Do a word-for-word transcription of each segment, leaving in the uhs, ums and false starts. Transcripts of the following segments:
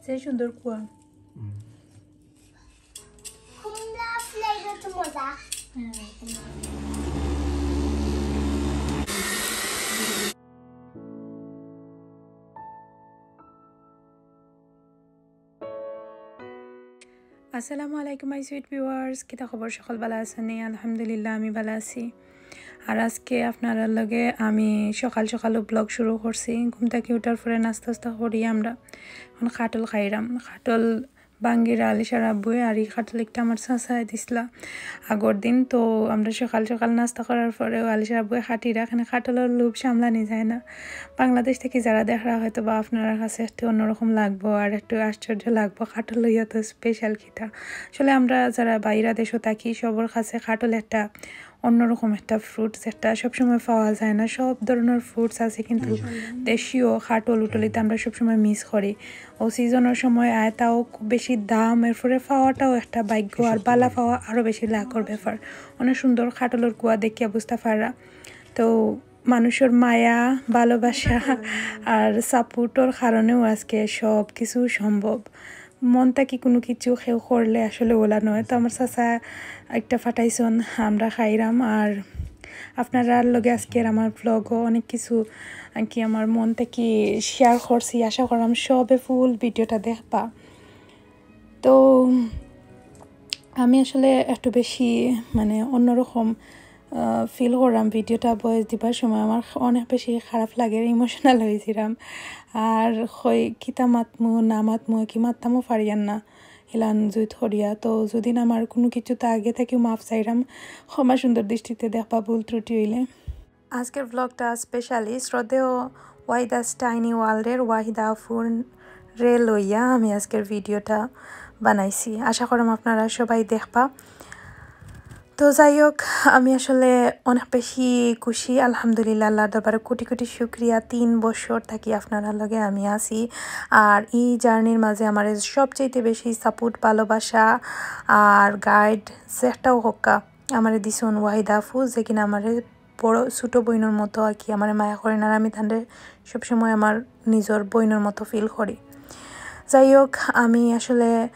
তে সুন্দর কুয়া। কুমড়া ফ্লেভার তো মজা। আসসালামু আলাইকুম my sweet viewers, কিতা খবর? সকল ভালা আছইন নি? আলহামদুলিল্লাহ, আমি ভালা আছি। আর আজকে আপনারার লগে আমি সকাল সকাল ব্লগ শুরু করছি। ঘুম থাকি উঠার পরে নাস্তা উস্তা করি আমরা। এখন কাটল খাইরাম। কাটল ভাঙ্গিরা আলিশার আব্বুয়ে, আর ই কাটল একটা আমার চাচায় দিছলা আগর দিন। তো আমরা সকাল সকাল নাস্তা করার পরেও আলিশার আব্বুয়ে কাটিরা, এখানে কাটলর লোভ সামলানি যায় না। বাংলাদেশ থাকি যারা দেখরা হয়তো বা আপনারার কাছে একটু অন্যরকম লাগবো আর একটু আশ্চর্য লাগবো, কাটল লইয়া তো স্পেশাল কিতা। আসলে আমরা যারা বাইরা দেশো থাকি সবর কাছে কাটল একটা অন্যরকম একটা ফ্রুটস, একটা সবসময় পাওয়া যায় না। সব ধরনের ফ্রুটস আছে, কিন্তু দেশীয় কাটল উটলিতে আমরা সবসময় মিস করি। ও সিজনের সময় আয়, তাও খুব বেশি দাম, এরপরে পাওয়াটাও একটা ভাগ্য, আর বালা পাওয়া আরও বেশি লাখর ব্যাপার। অনেক সুন্দর কাটলর কুয়া দেখিয়া বুঝতা পাররা। তো মানুষর মায়া, ভালোবাসা আর সাপোর্টর কারণেও আজকে সব কিছু সম্ভব। মন থাকি কুনু কিছু কেউ করলে আসলে ওলা নয়। তো আমার চাচা একটা পাঠাইছইন, আমরা খাইরাম। আর আপনারার লগে আজকের আমার ব্লগও অনেক কিছু আর কি আমার মন থাকি শেয়ার করছি। আশা করাম সবে ফুল ভিডিওটা দেখবা। তো আমি আসলে একটু বেশি মানে অন্যরকম ফিল করলাম ভিডিওটা ভয়েস দিবার সময়। আমার অনেক বেশি খারাপ লাগে, ইমোশনাল হইছিলাম। আর কই কিতা মাতমু না মাতমু, কি মাততামও পারিয়ার না, হিলান জুইত করিয়া। তো যদি না আমার কুনু কিছুতা আগে থাকি মাফ চাইরাম, ক্ষমা সুন্দর দৃষ্টিতে দেখবা ভুল ত্রুটি হইলে। আজকের ব্লগটা স্পেশালি শ্রদ্ধেয় ওয়াহিদাস টাইনি ওয়ার্ল্ডের ওয়াহিদা আফুরে লইয়া আমি আজকের ভিডিওটা বানাইছি। আশা করাম আপনারা সবাই দেখবা। তো যাই হোক, আমি আসলে অনেক বেশি খুশি, আলহামদুলিল্লাহ, আল্লাহর দরবারে কোটি কোটি শুক্রিয়া। তিন বছর থাকি আপনারার লগে আমি আছি, আর ই জার্নির মাঝে আমার সবচেয়ে বেশি সাপোর্ট, ভালোবাসা আর গাইড যেটাও হোক্কা আমারে দিছইন ওয়াহিদা আফু, যে কিনা আমারে বড় ছোট বইনর মতো আর কি আমারে মায়া করেন, আর আমি তানরে সবসময় আমার নিজর বইনর মতো ফিল করি। যাই হোক, আমি আসলে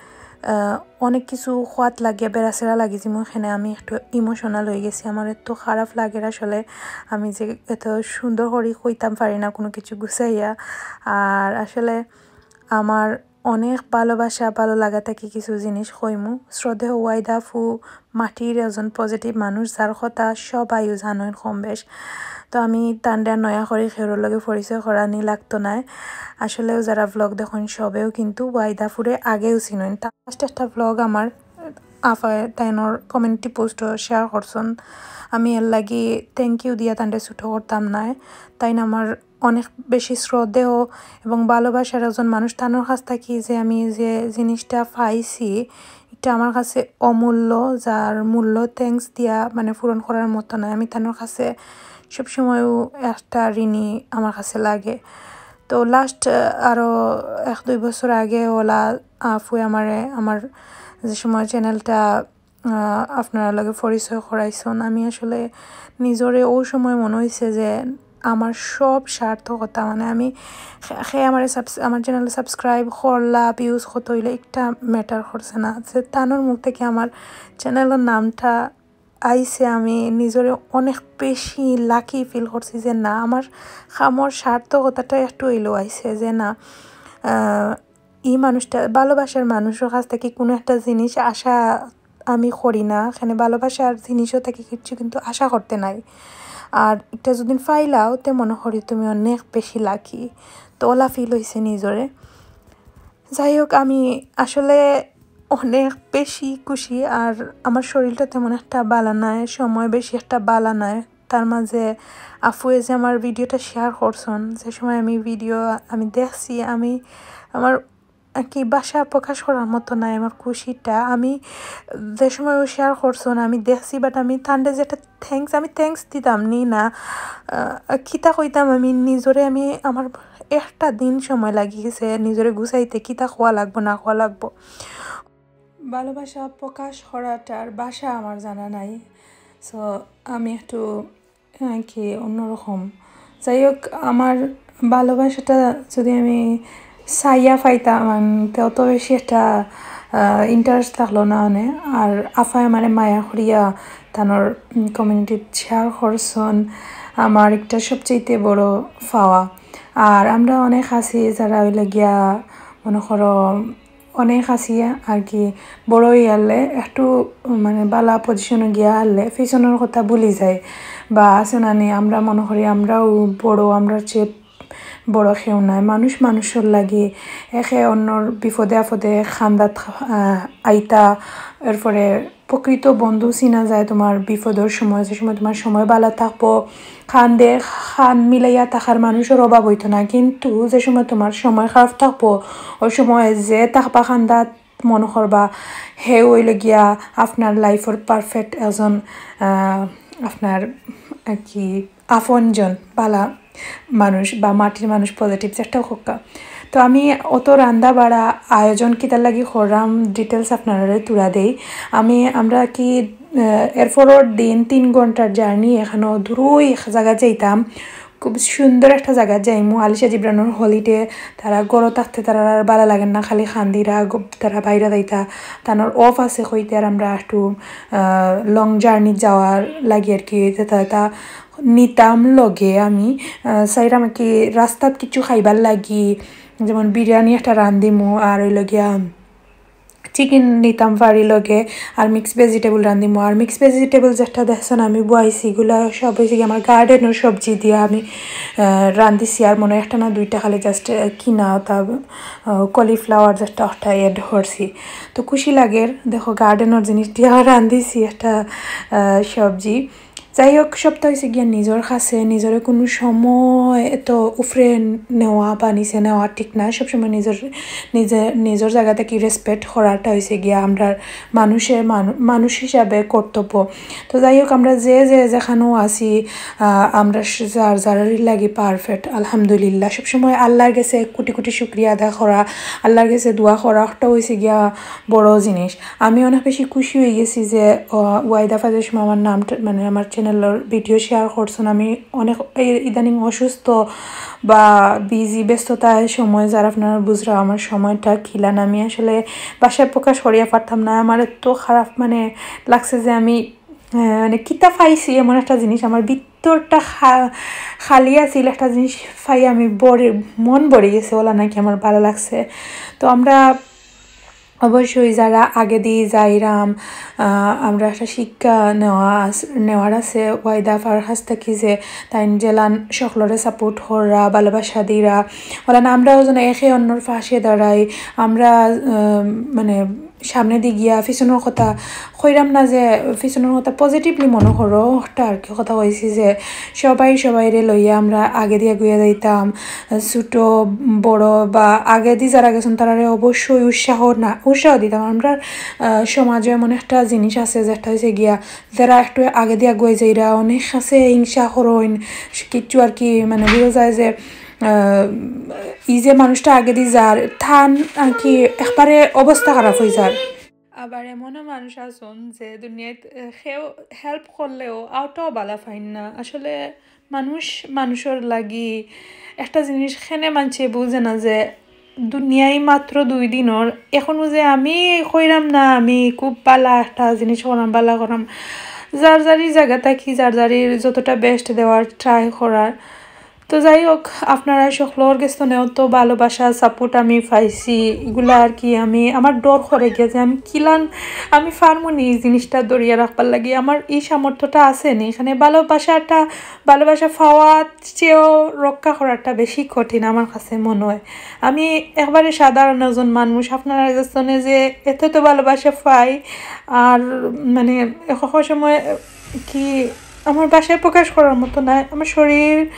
আহ, অনেক কিছু কওয়াত লাগিয়া বেড়াছেড়া লাগি যিমু, এখানে আমি একটু ইমোশনাল হয়ে গেছি। আমার এত খারাপ লাগের আসলে, আমি যে এত সুন্দর করি কইতাম পারি না কুনু কিছু গুছাইয়া। আর আসলে আমার অনেক ভালোবাসা, ভালো লাগা থাকি কিছু জিনিস কইমু। শ্রদ্ধেয় ওয়াহিদা আফু মাটির একজন পজিটিভ মানুষ, যার কথা সবাইও জানইন কম বেশ। তো আমি তানরে নয়া করি কেউর লগে পরিচয় করানি লাগতো নায়। আসলেও যারা ব্লগ দেখইন সবেও কিন্তু ওয়াহিদা আফুরে আগেও চিনইন। তা লাস্ট একটা ব্লগ আমার আফায় তাইনর কমিউনিটি পোস্টও শেয়ার করছইন। আমি এর লাগি থ্যাংক ইউ দিয়া তানরে ছোট করতাম নায়। তাইন আমার অনেক বেশি শ্রদ্ধেয় এবং ভালোবাসার একজন মানুষ। তানর কাছ থাকি যে আমি যে জিনিসটা পাইছি, এটা আমার কাছে অমূল্য, যার মূল্য থ্যাংকস দিয়া মানে পূরণ করার মতো নায়। আমি তানর কাছে সবসময়ও একটা ঋণী আমার কাছে লাগে। তো লাস্ট আরও এক দুই বছর আগে ওলা আফুয়ে আমারে আমার যে সময় চ্যানেলটা আহ, আপনারার লগে পরিচয় করাইছইন, আমি আসলে নিজরে ওই সময় মনে হইছে যে আমার সব সার্থকতা, মানে আমি সে- সে আমার সাবস- আমার চ্যানেল সাবস্ক্রাইব করলা, ভিউজ কত হইলে একটা ম্যাটার করছে না, যে তানর মুখ থাকি আমার চ্যানেলর নামটা আইছে। আমি নিজরে অনেক বেশি লাকি ফিল করছি যে না, আমার কামর সার্থকতাটা একটু হইলেও আইছে, যে না, আহ, ই মানুষটা, ভালোবাসার মানুষর কাছ থাকি কুনু একটা জিনিস আশা আমি করি না, এখানে ভালোবাসার জিনিসও থাকি কিচ্ছু কিন্তু আশা করতে নাই। আর একটা যদি পাইলাও, তে মনে করি তুমি অনেক বেশি লাকি। তো ওলা ফিল হইছে নিজরে। যাই হোক, আমি আসলে অনেক বেশি খুশি। আর আমার শরীরটা তেমন একটা বালা নাই, সময় বেশি একটা বালা নাই। তার মাঝে আফুয়ে যে আমার ভিডিওটা শেয়ার করছইন, যে সময় আমি ভিডিও আমি দেখছি, আমি আমার আর কি ভাষা প্রকাশ করার মতো নাই আমার খুশিটা। আমি যে সময় ও শেয়ার করছইন আমি দেখছি, বাট আমি তানরে যেটা থ্যাংকস, আমি থ্যাংকস দিতাম নি না, আহ, কিতা কইতাম আমি নিজরে, আমি আমার একটা দিন সময় লাগি গেছে নিজরে গুছাইতে, কিতা কওয়া লাগবো না কওয়া লাগবো। ভালোবাসা প্রকাশ করাটার ভাষা আমার জানা নাই, সো আমি একটু আর কি অন্যরকম। যাই হোক, আমার ভালোবাসাটা যদি আমি চাইয়া পাইতাম, মানে, তেও তো বেশি একটা, আহ, interest থাকলো না অনে। আর আফায় আমারে মায়া করিয়া তানর, উম, community-ত share করছন, আমার একটা সবচেয়ে বড় পাওয়া। আর আমরা অনেক আছি যারা অইলে গিয়া, মনে করো, অনেক আছি আর কি, বড় অইয়ালে একটু, মানে, বালা position-ও গিয়া হারলে পিছনর কথা ভুলি যায়। বা আছে না নি, আমরা মনে করি আমরাও বড়, আমরার চেয়ে বড় কেউ নাই। মানুষ মানুষর লাগি একে অন্যর বিপদে আপদে খান্দাত, আহ, আইতা। এরপরে প্রকৃত বন্ধু চিনা যায় তোমার বিপদর সময়, যে সময় তোমার সময় বালা থাকবো, খান্দে খান মিলাইয়া থাকার মানুষর অভাব অইতো না, কিন্তু যে সময় তোমার সময় খারাপ থাকবো, ওই সময় যে থাকবা খান্দাত মনে করবা, হে অইলো গিয়া আপনার life-র perfect একজন, আহ, আপনার আর কি আপনজন, বালা মানুষ বা মাটির মানুষ, positive যেটা হোক। তো আমি অত রান্দা বাড়া আয়োজন কিতার লাগি করলাম, details আপনারারে তুলা দেই। আমি, আমরা কি, আহ, এরপরর দিন তিন ঘন্টার journey, এখানো দূরই এক জাগা যাইতাম, খুব সুন্দর একটা জাগা যাইমু। আলিশা জিবরানর holiday, তারা ঘরো থাকতে তারার আর বালা লাগে না, খালি খান্দিরা, গ-, তারা বাইরে যাইতা, তানর off আছে কইতে, আর আমরা একটু, আহ, long journey যাওয়ার লাগি আর কি, যেটা, এটা নিতাম লগে আমি, আহ, চাইরাম কি রাস্তাত কিছু খাইবার লাগি, যেমন বিরিয়ানি একটা রান্দিমু, আর অইলো গিয়া chicken নিতাম পারি লগে, আর mix vegetable রান্দিমু। আর mix vegetable যেটা দেখছন আমি বওয়াইছি, এগুলা সব অইছে গিয়া আমার garden-র সবজি দিয়া আমি, আহ, রান্দিছি। আর মনে হয় একটা না দুইটা খালি just, আহ, কিনা তা, আহ, cauliflower যেটা ওটা add করছি। তো খুশি লাগের, দেখো garden-র জিনিস দিয়া রান্দিছি একটা, আহ, সবজি। যাই হোক, সবটা অইছে গিয়া নিজর কাছে, নিজরে কোনো সময় এত উপরে নেওয়া বা নিচে নেওয়া ঠিক না। সবসময় নিজর, নিজে, নিজর জাগা থাকি respect করাটা অইছে গিয়া আমরার মানুষের মানু-, মানুষ হিসাবে কর্তব্য। তো যাই হোক, আমরা যে, যে যেখানো আছি, আহ, আমরা স-, যার যারারই লাগি perfect, আলহামদুলিল্লাহ। সবসময় আল্লাহর গেছে কোটি কোটি শুকরিয়া আদায় করা, আল্লাহর গেছে দোয়া করা, ওটা অইছে গিয়া বড় জিনিস। আমি অনেক বেশি খুশি অই গেছি যে, আহ, ওয়াইদা ফাজের সময় আমার নামটা, মানে, আমার channel-র video share করছন। আমি অনেক এই ইদানিং অসুস্থ বা busy, ব্যস্ততায় সময় যার আপনারা বুঝরা আমার সময়টা কিলান। আমি আসলে ভাষায় প্রকাশ করিয়া পারতাম না। আমার এত খারাপ, মানে, লাগছে যে আমি, আহ, মানে, কিতা পাইছি এমন একটা জিনিস আমার ভিতরটা খা-, খালি আছিল, একটা জিনিস পাই আমি ভরে, মন ভরে গেছে, ওলা নাকি আমার ভালা লাগছে। তো আমরা অবশ্যই যারা আগেদি যাইরাম, আহ, আমরা একটা শিক্ষা নেওয়া আস-, নেওয়ার আছে ওয়াইদা আফার কাছ থাকি যে তাইন যেলান সকলরে support কররা, ভালোবাসা দিরা, ওলান আমরাও যেন একে অন্যর পাশে দাঁড়াই। আমরা, আহ, মানে সামনেদি গিয়া পিছনর কথা কইরাম না যে পিছনর কথা positively মনো করো, ওটা আর কি কথা কইছি যে সবাই সবাইরে লইয়া আমরা আগেদি আগুইয়া যাইতাম। ছোট বড় বা আগেদি যারা গেছন তারারে অবশ্যই উৎসাহ না, উৎসাহ দিতাম। আমরা, আহ, সমাজে এমন একটা জিনিস আছে যেটা হইছে গিয়া যারা একটু আগেদি আগুয়াই যাইরা, অনেক আছে হিংসা করইন, কিচ্ছু আর কি, মানে, বুঝা যায় যে, আহ, ই যে মানুষটা আগেদি যার, তান আর কি একবারে অবস্থা খারাপ অই যার। আবার এমনও মানুষ আছন যে দুনিয়াত, আহ, কেউ help করলেও অটাও বালা পাইন না। আসলে মানুষ মানুষর লাগি একটা জিনিস কেনে মানষে বুঝে না যে দুনিয়াই মাত্র দুই দিনর। এখনো যে আমি কইরাম না আমি খুব বালা একটা জিনিস করাম, বালা করাম, যার যারই জাগা থাকি যার যারই যতটা best দেওয়ার try করার। তো যাই হোক, আপনারা সকলর গেছ থনেও তো ভালোবাসা, support আমি পাইছি, এগুলা আর কি আমি, আমার ডর করে গিয়া যে আমি কিলান, আমি পারমু নি এই জিনিসটা ধরিয়া রাখবার লাগি, আমার এই সামর্থ্যটা আছে নি। এখানে ভালোবাসাটা, ভালোবাসা পাওয়ার চেয়েও রক্ষা করাটা বেশি কঠিন আমার কাছে মনে হয়। আমি একবারে সাধারণ একজন মানুষ, আপনারা গেছ থনে যে এত তো ভালোবাসা পাই, আর মানে এক এক সময় কি আমার ভাষায় প্রকাশ করার মতো না। আমার শরীর,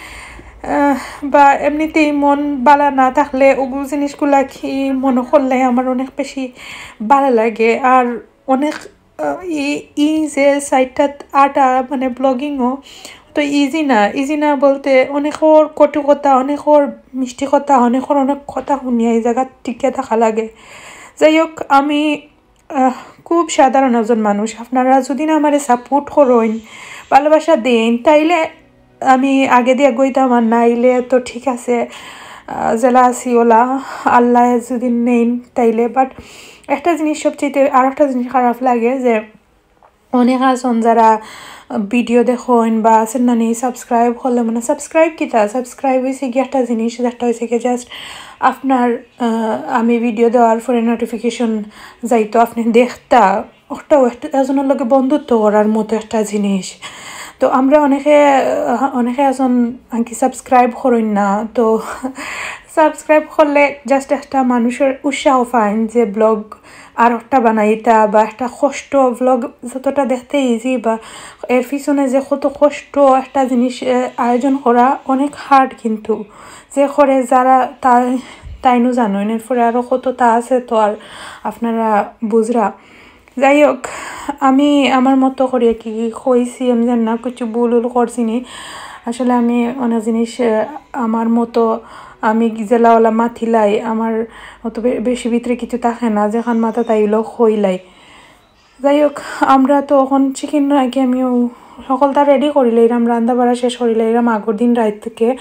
আহ, বা এমনিতেই মন বালা না থাকলে ওগু জিনিসগুলা কি মনো করলে আমার অনেক বেশি বালা লাগে। আর অনেক, আহ, ই, ই যে side-টাত আটা, মানে, vlogging-ও তো easy না। Easy না বলতে অনেকর কটু কথা, অনেকর মিষ্টি কথা, অনেকর অনেক কথা শুনিয়া এই জাগাত টিকে থাকা লাগে। যাই হোক, আমি আহ, খুব সাধারণ একজন মানুষ। আপনারা যদি না আমারে support করইন, ভালোবাসা দেইন, তাইলে আমি আগেদি আগুয়াইতাম, আর নাইলে তো ঠিক আছে। আহ, যেলা আছি ওলা, আল্লাহ যদি নেইন তাইলে। But একটা জিনিস সবচেয়ে, আর একটা জিনিস খারাপ লাগে যে অনেক আছইন যারা ভিডিও দেখইন বা আছইন না নি, সাবস্ক্রাইব করলে মানে সাবস্ক্রাইব কিতা, সাবস্ক্রাইব হইছে কি একটা জিনিস, একটা হইছে কি just আপনার, আহ, আমি ভিডিও দেওয়ার পরে নোটিফিকেশন যাইতো, আপনি দেখতা, ওটাও একটা একজনের লগে বন্ধুত্ব করার মতো একটা জিনিস। তো আমরা অনেকে, আহ, অনেকে আছইন আনকি সাবস্ক্রাইব করইন না, তো সাবস্ক্রাইব করলে just একটা মানুষের উৎসাহ পাইন যে ব্লগ আর একটা বানাইতা বা একটা কষ্ট, ব্লগ যতটা দেখতে ইজি বা এর পিছনে যে কত কষ্ট একটা জিনিস, আহ, আয়োজন করা অনেক হার্ড, কিন্তু যে করে যারা তাই তাইনও জানইন, এরপরে আরও কতটা আছে তো আর আপনারা বুঝরা। যাই হোক, আমি আমার মতো করি আর কি কইছি, আমি জানি না কিছু ভুল উল করছি নি। আসলে আমি অনেক জিনিস, আহ, আমার মতো আমি যেলা ওলা মাতিলাই, আমার অত বে-, বেশি ভিতরে কিছু থাকে না, যেখান মাথা তাই হইলো কইলাই। যাই হোক, আমরা তো এখন চিকেন আগে আমিও সকলটা রেডি করিলাইরাম, রান্না বাড়া শেষ করিলাইরাম আগর দিন রাইত থেকে।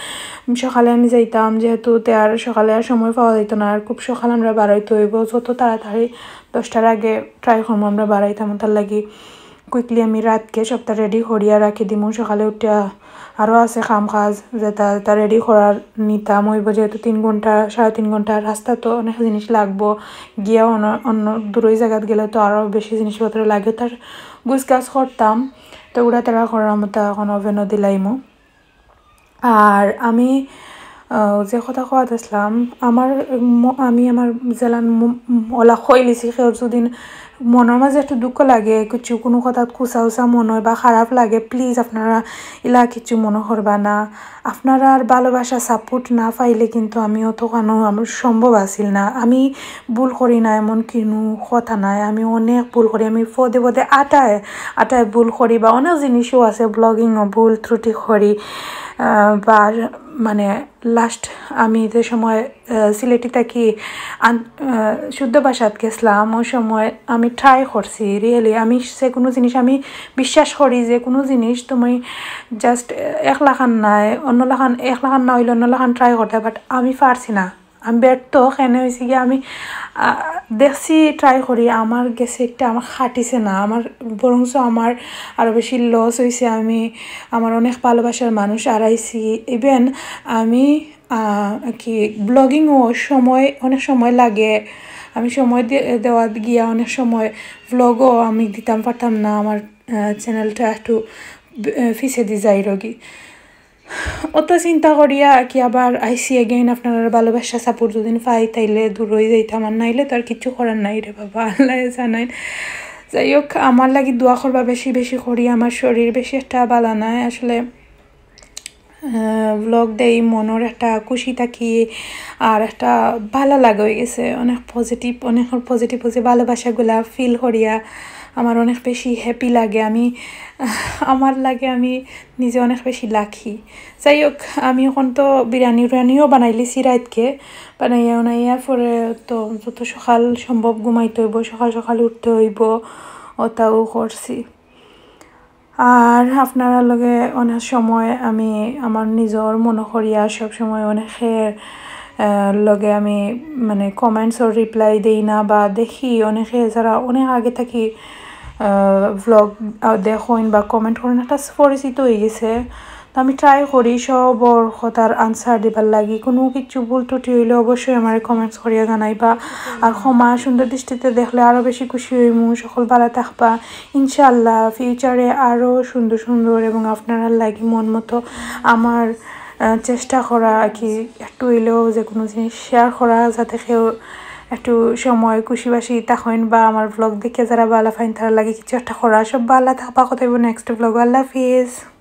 সকালে আমি যাইতাম, যেহেতু তে আর সকালে আর সময় পাওয়া যাইতো না, আর খুব সকাল আমরা বারইতে হইব, যত তাড়াতাড়ি দশটার আগে ট্রাই করবো আমরা বাড়াইতাম। তার লাগি কুইকলি আমি রাতকে সবটা রেডি করিয়া রাখি দিমু। সকালে উঠিয়া আরও আছে কাম কাজ, যেটা যেটা রেডি করার নিতাম হইব, যেহেতু তিন ঘন্টা, সাড়ে তিন ঘন্টা রাস্তা, তো অনেক জিনিস লাগবো। গিয়া অন্য অন্য দূরই জায়গাত গেলে তো আরও বেশি জিনিসপত্র লাগে, তার গুছগাছ করতাম। তো ওরা তারা করার মতো এখন ওভেনও দিলাইমু। আর আমি, আহ, যে কথা কওয়াত আসলাম, আমার ম-, আমি আমার জেলান ম-, ম-, ওলা খইলিছি, কেউ যদি মনের মাঝে একটু দুঃখ লাগে, কিছু কোনো কথাত কুচা উচা মনে হয় বা খারাপ লাগে, প্লিজ আপনারা ইলা কিছু মনে করবা না। আপনারার ভালোবাসা সাপোর্ট না পাইলে কিন্তু আমি অত কানো আমার সম্ভব আছিল না। আমি ভুল করি না এমন কোনো কথা নাই, আমি অনেক ভুল করি, আমি পদে পদে আটায় আটায় ভুল করি বা অনেক জিনিসও আছে ব্লগিংও ভুল ত্রুটি করি। আহ, বা মানে লাস্ট আমি যে সময়, আহ, সিলেটি থাকি আন-, আহ, শুদ্ধ ভাষাত গেছিলাম, ওই সময় আমি ট্রাই করছি রিয়েলি। আমি যে কোনো জিনিস আমি বিশ্বাস করি, যে কোনো জিনিস তুমি জাস্ট এক লাখান নাই, অন্য লাখান, এক লাখান না হইলে অন্য লাখান ট্রাই করতে, বাট আমি পারছি না। আমি ব্যর্থ। কেনে হয়েছে কি, আমি, আহ, দেখছি, ট্রাই করি, আমার গেছে একটা, আমার খাটিছে না, আমার বরঞ্চ আমার আরও বেশি লস হয়েছে। আমি আমার অনেক ভালোবাসার মানুষ হারাইছি। ইভেন আমি, আহ, কি ব্লগিংও সময়, অনেক সময় লাগে, আমি সময় দে-, দেওয়াত গিয়া অনেক সময় ব্লগও আমি দিতাম পারতাম না, আমার, আহ, চ্যানেলটা একটু ব-, আহ, পিছেদি যাইরগি। অত চিন্তা করিয়া কি আবার আইছি again। আপনারার ভালোবাসা সাপোর্ট যদি পাই তাইলে দূরই যাইতাম, আর নাইলে তো আর কিছু করার নাই রে বাবা, আল্লাহ জানাইন। যাই হোক, আমার লাগি দোয়া করবা বেশি বেশি করি, আমার শরীর বেশি একটা ভালা নাই আসলে। আহ, ব্লগ দেই, মনের একটা খুশি থাকি, আর একটা ভালা লাগা হয়ে গেছে, অনেক পজিটিভ, অনেক পজিটিভ পজিটিভ ভালোবাসাগুলা ফিল করিয়া আমার অনেক বেশি হ্যাপি লাগে। আমি, আমার লাগে আমি নিজে অনেক বেশি লাকি। যাই হোক, আমি এখন তো বিরিয়ানি উরিয়ানিও বানাইলিছি রাইতকে, বানাইয়া উনাইয়া পরে তো যত সকাল সম্ভব ঘুমাইতে হইব, সকাল সকাল উঠতে হইব, ওটাও করছি। আর আপনারার লগে অনেক সময় আমি আমার নিজর মনে করিয়া সব সময় অনেকে, আহ, লগে আমি মানে কমেন্টসর রিপ্লাই দেই না বা দেখি অনেকে যারা অনেক আগে থাকি, আহ, ব্লগ, আহ, দেখইন বা কমেন্ট করইন, একটা পরিচিত হয়ে গেছে। তো আমি ট্রাই করি সবর কথার আনসার দিবার লাগি। কোনো কিছু ভুল ত্রুটি হইলে অবশ্যই আমারে কমেন্টস করিয়া জানাইবা। আর ক্ষমা সুন্দর দৃষ্টিতে দেখলে আরও বেশি খুশি হইমু। সকল ভালা থাকবা। ইনশাআল্লাহ ফিউচারে আরও সুন্দর সুন্দর এবং আপনারার লাগি মন মতো আমার, আহ, চেষ্টা করা আর কি, একটু হইলেও যে কোনো জিনিস শেয়ার করা, যাতে কেউ একটু সময় খুশি বাসি থাকইন বা আমার ব্লগ দেখে যারা ভালা পাইন তারার লাগি কিছু একটা করা। সব ভালা থাকবা, কথা হইব নেক্সট ব্লগ। আল্লাহ হাফিজ।